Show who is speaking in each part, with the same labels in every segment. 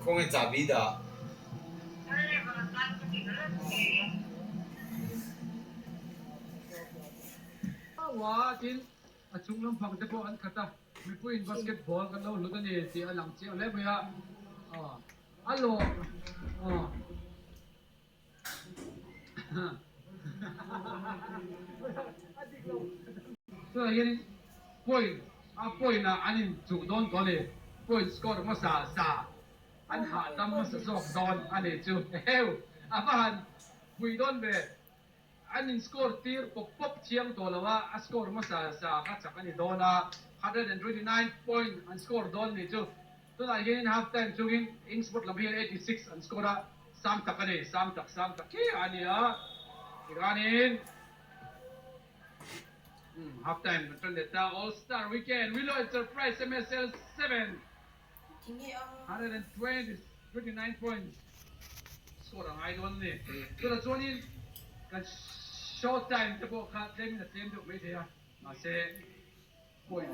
Speaker 1: Khawnge chahbi dah?
Speaker 2: A chung lampang te pawh an khat a, mipuiin basketball kan lo hlut a ni tih a lang chiang hle mai a, a lawm Tunah hianin point a point ah an inchuh dawn tawh a ni, point score hmasa sa an hahdam hmasa zawk dawn a ni chu heu a va han pui dawn ve. An in score tir pawp pawp thiang tawh lo a, a score hmasa sa kha chak a ni dawn a, 129 point an score dawn ni chu. Tunah hianin half time chungin Ingsport lam hian 86 an score a, sang tak a ni, sang tak sang tak khi a ni a, tikhanin half time kan tan leh ta, All Star Weekend Willow Enterprise MSL 7. 129 points score a ngai dawn a ni. Chutah chuanin kan show time te pawh kha tlemin a tlem deuh maithei a, mahse point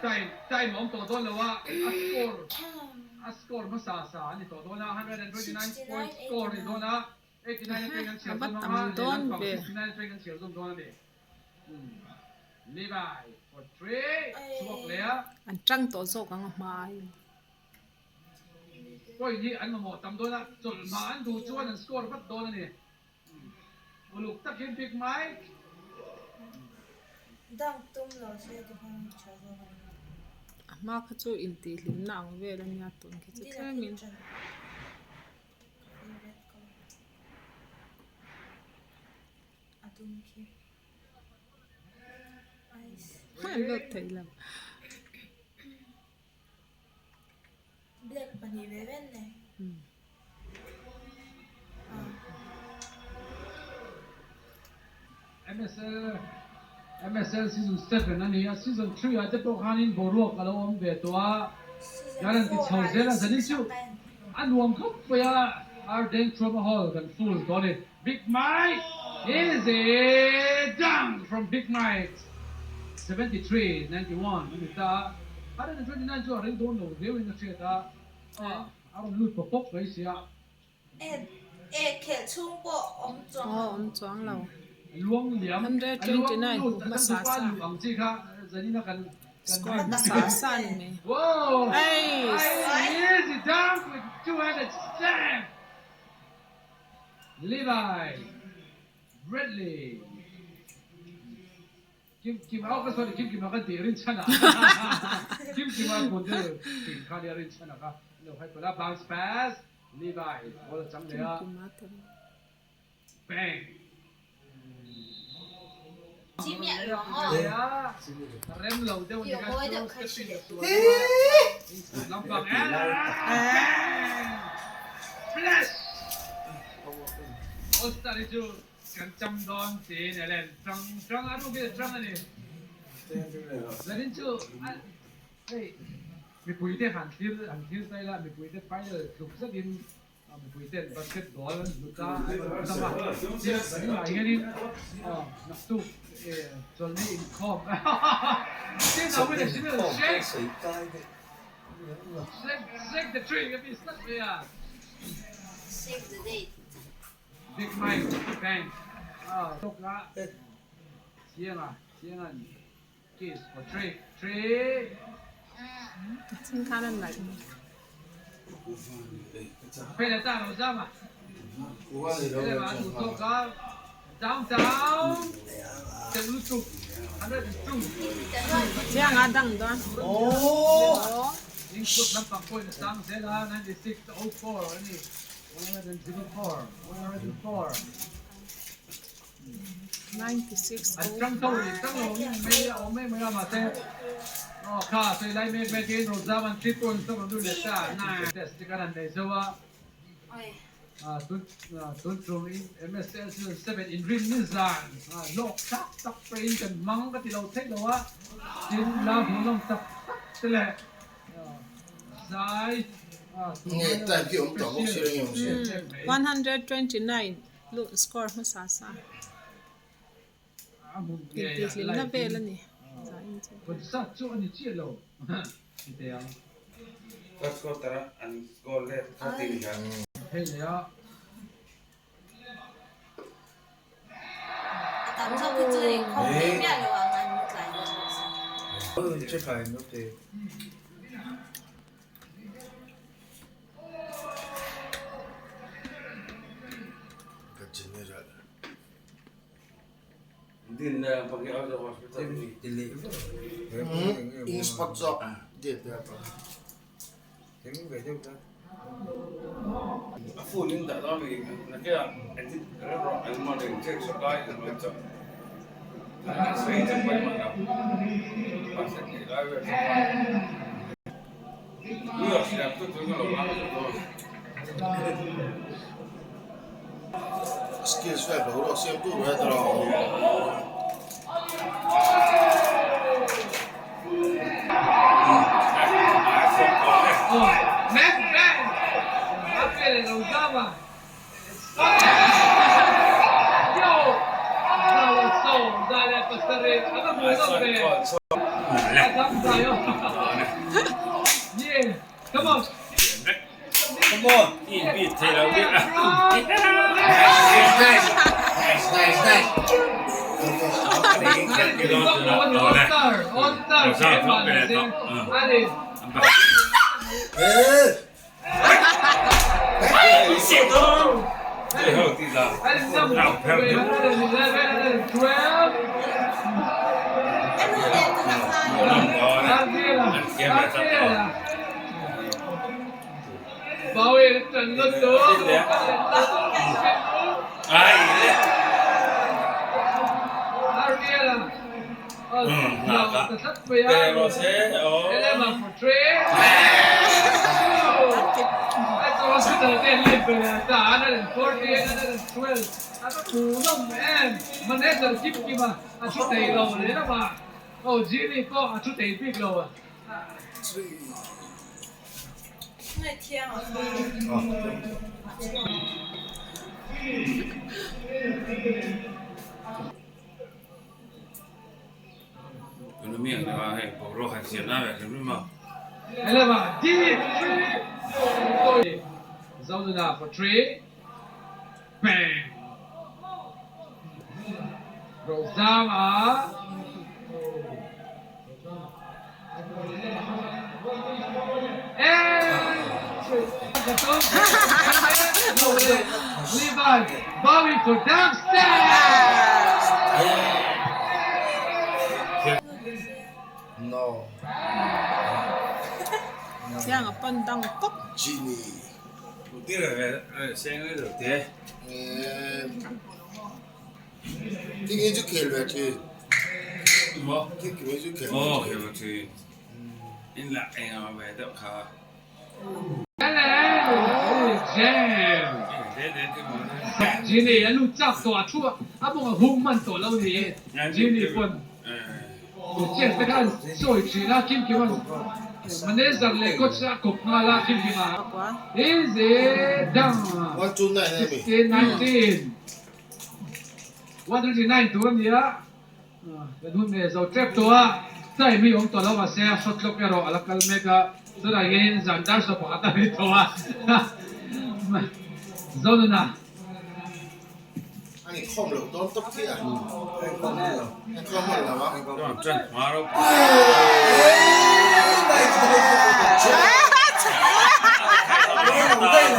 Speaker 2: time time a awm tawh dawn lo a, a score a score hmasa sa a ni tawh dawn a, 129 point score a ni dawn a, 89 atangin an chhiar zawm ang a, lehlam pang 69 atangin an chhiar zawm dawn a ni. Levi for three chhuak leh a.
Speaker 3: An tang tawh zawk ang a hmai.
Speaker 2: Point hi an mamawh tam dawn a, chawlhma an duh chuan an score vat dawn a ni. Uluk takin Big Mike.
Speaker 4: Dunk tum lo se ti hmang tha zawk a ni.
Speaker 3: A hma kha chu intihhlimna ang vel a nia tun khi chu tlemin.
Speaker 4: A dum khi. Ice.
Speaker 3: An lut thei lo.
Speaker 4: Black pahnih ve ven nei.
Speaker 2: MSL MSL season 7 a ni a, season 3 ah te pawh khanin boruak a lo awm ve tawh a, guarantee chho zel a zanin chu a nuam khawp mai a, Arden Trauma Hall kan full tawh a ni. Big Mike is a dunk from Big Mike 73 91 a ni ta a, 129 chu a rei dawn lo viau in a hriat a, a rawn lut pawp pawp mai sia.
Speaker 4: E khelh chhung pawh awm chuang lo.
Speaker 3: Aw awm chuang lo.
Speaker 2: Luang liam a luang lut a kan tupa luh ang chi kha zanin a kan
Speaker 3: Score hmasa sa ni mai.
Speaker 2: Whoa!
Speaker 3: Eiss!
Speaker 2: Easy dunk with two-handed slam! Levi Bradley Kim Kim a ka sorry Kim Kim a kan tih rin chhan ah Kim Kim a kun te Kim kha nia rin chhan ah kha lo hai pala bounce pass Levi ball a chang leh a bang rem lo deuh ni kha chu step in a sual deuh a lampang bang flash All Star hi chu kan cham dawn tiin Ellen chang chang a rukin a chang a ni. Zanin chu hei mipuite han thlir han thlir ta ila mipuite final tluk zetin mipuiten basketball an hlut a an rawn cham a. Tin zaninah hianin naktuk chawlhni inkhawm tin a win a shake shake shake the tree ka ti sat mai a.
Speaker 4: Save the date.
Speaker 2: Big Mike Bank a tawk a Chianga Chianga'n kiss for three three.
Speaker 3: Chin khan an laih.
Speaker 2: Phei leh ta lo zam a. Eleva a duh tawk a downtown telh lutuk 102.
Speaker 3: Chianga dang dawn. Oh.
Speaker 2: Input lampang pawhin a sang zel a 96 04 a ni. 104 104.
Speaker 3: 96
Speaker 2: An tang tho ni tang lo ni mai a awm mai mai a mahse aw kha sawi lai mek mek in Rozam an 3 points a rawn lut leh ta nine test te khan an nei zo a tun tun tum in MSL season 7 inrin ni zan lawk tak tak pawhin kan hmang ka ti lo theih lo a tin la hmuhnawm tak tak te leh zai
Speaker 5: Nge time khi awm tawh bawk si reng em si.
Speaker 3: 129 Luh score hmasa sa. Intihhlimna vel a ni. Zain chu.
Speaker 2: Concert chu a ni chiah lo ti teh ang.
Speaker 1: First quarter a an goal let 13 hian.
Speaker 2: Hei leh a.
Speaker 4: A tam zawk hi chu inkhawm ve miah lo ang an tlai dawn bawk si.
Speaker 5: Ka general. In spot zawk dep dep a. Skills vel boruak siam tur ber ta lo.
Speaker 2: Zonuna for 3. Bang! Rosama. And Levi Bowie for downstairs.
Speaker 5: No.
Speaker 3: Thiang a pan dang tawp.
Speaker 5: Genie. Tinge chu khel ve thin. Tinge chu khel ve thin.
Speaker 2: Genie a lut chak tawh a thu a mawng a hung hman tawh lo ni Genie pawn chiat te khan sawi thin a Kim Kim an manager leh coach a kawp nghal a Kim Kim a easy down 16 19 129 tur a ni a. Kan hun ve zo tep tawh a, time hi awm tawh lo mahse a shot clock erawh a la kal mek a, tunah hian zan dar saw pakhat a ri tawh a, Zonuna.
Speaker 5: A inkhawm loh dawn tawp khi a, a inkhawm hman lo a.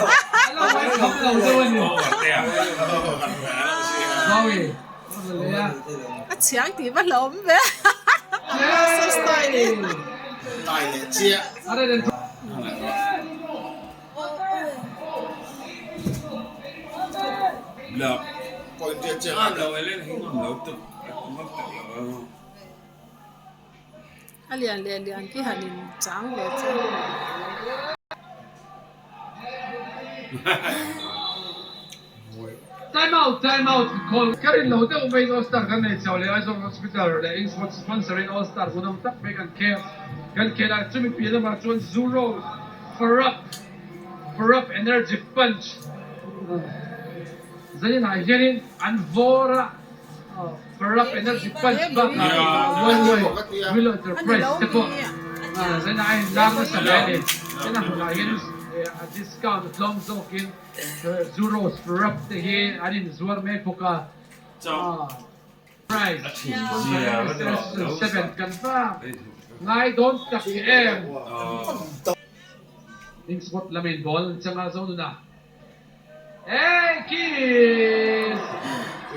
Speaker 2: A lo inkhawm lo deuh a ni. Zoe.
Speaker 3: A chhiang tih va hlauhawm ve so style hi.
Speaker 5: Tai leh chiah. Point riat.
Speaker 3: A lian leh lian khi han in chang ve che.
Speaker 2: Time out time out call ka rin lo deuh mai in All Star kan nei chho leh Aizawl Hospital leh Insport sponsor in All Star hunawm tak mai kan khel kan khel a chumi piah lamah chuan Zuro Farap Farap Energy Punch zaninah hianin an vawr a Farap Energy Punch bakah One Way Willow Enterprise te pawh zaninah a inlar nasa hle a ni tin a hmunah hian a discount a tlawm zawkin Zuros rap te hi an inzuar mek bawk a, prize 7 kan va ngai dawn tak em. Ding spot lamin ball an chang a, Zonuna Hey Kiss!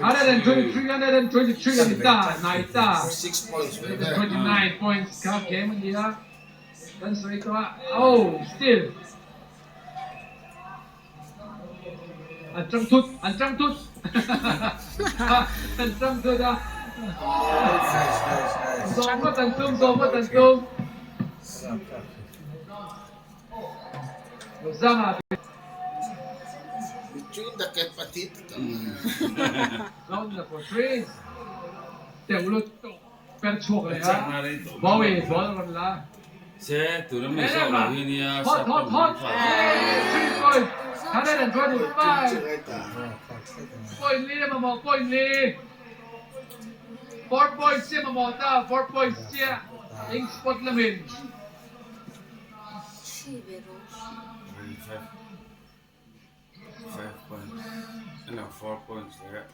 Speaker 2: 123, 123 a ni ta, nai ta. 29 points kha game a ni a, kan sawi tawh a, oh still. An tang thut, an tang thut, an tang thut a. Zawm ngawt an tum, zawm ngawt an tum. Zanga. Round for three. Teuh lut. Per chhuak leh a, Bowie ball a rawn la.
Speaker 1: Se tuna mi zawh lo hi nia
Speaker 2: Hot hot hot 3 point 125 point li a mamawh point li 4 points chiah mamawh ta 4 points chiah eng spot lamin.
Speaker 1: 5 points no 4 points leh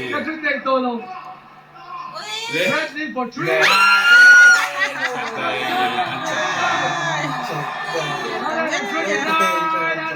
Speaker 4: Kan theih tawh zawk. Mahse thi nia thi.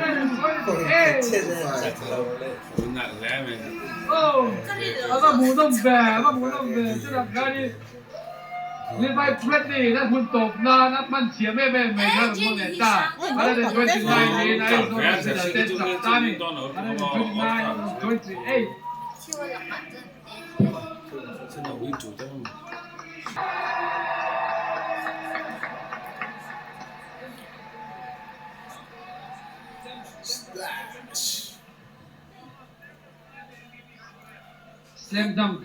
Speaker 2: Slam dunk.